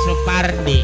Supardi.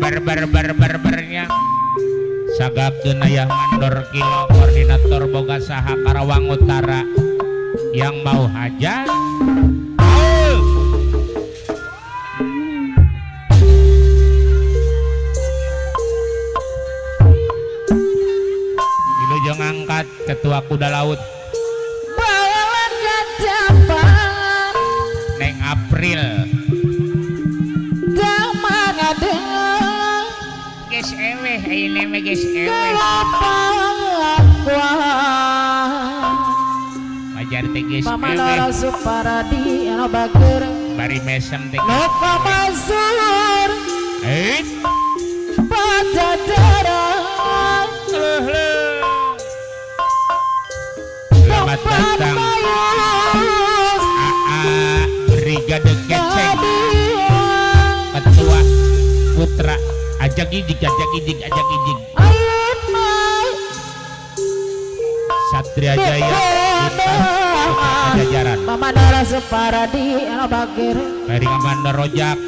Bar-bar-bar-bar-barnya sagakeun aya mandor kilo koordinator boga saha Karawang Utara yang mau hajat. Wilujeng angkat ketua kuda laut Neng April. Geus eweh ayeuna mah geus eweh. Wajar teh geus eweh. Bari mesem teh. Selamat datang AA Brigade Keceng Ketua Putra. Ajak ijik, ajak ijik, ajak ijik. Satria Jaya lintas Pajajaran. Bari Kamandor Rojak.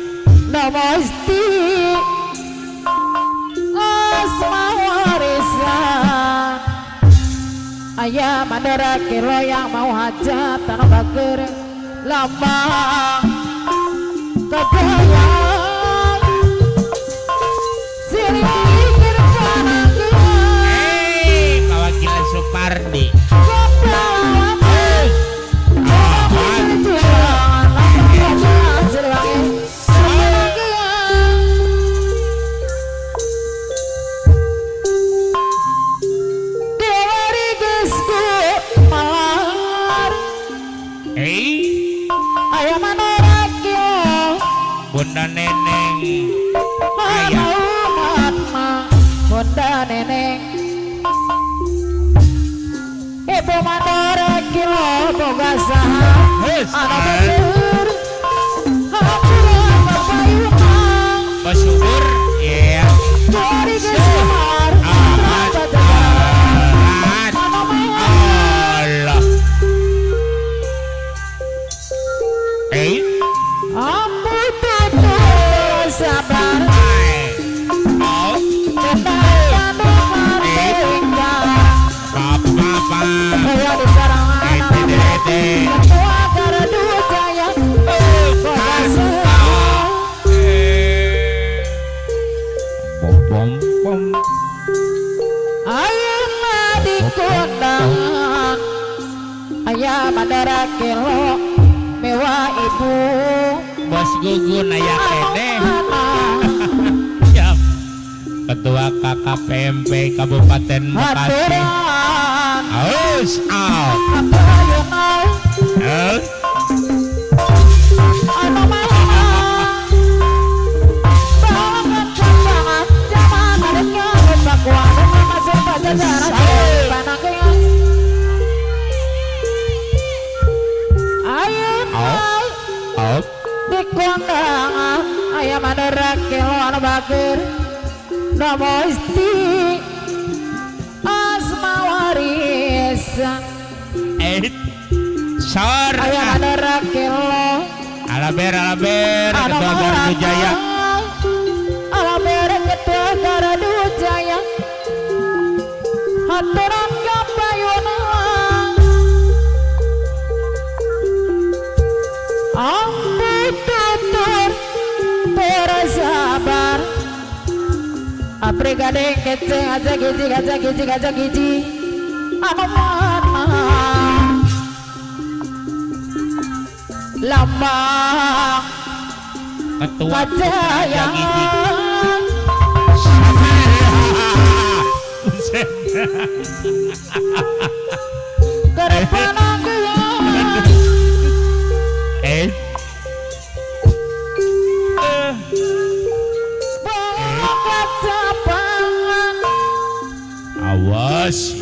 Ayah mandora kilo yang mau hajat tanah bagir lambang kebaya. Hey, Pak Wakil Supardi. Bunda Neneng. Ayah Bunda Neneng. Ibu mandora kilo boga saha ana bener hampura papayungan bersyukur ya Allah. Sabar. Ayah mandara kelo mewah ibu bos gugun ayah kene. Siap. Ketua KKPMP Kabupaten Bekasi. Aus out. Kondangan ayam mandora kelo anu bageur nomo isti asma warisan sor ayam mandora kelo alaber alaber ketua Gardu Jaya alaber ketua Gardu Jaya haturan kapayuna ampu tutur bersabar Aprigade keceng aja giji aja giji aja giji anu mana lambang ketua kejayaan Awas.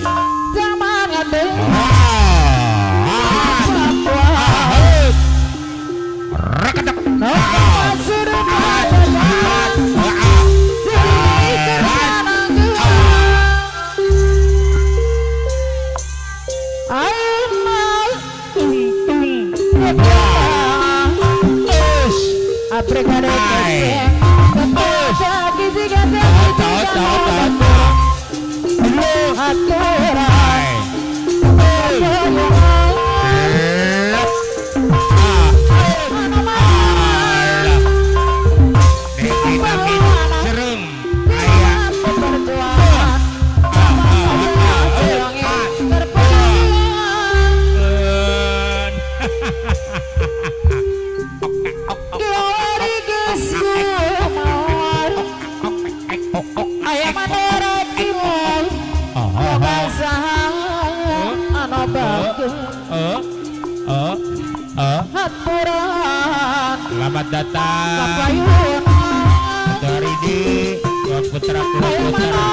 Selamat datang dari di Putra Putra.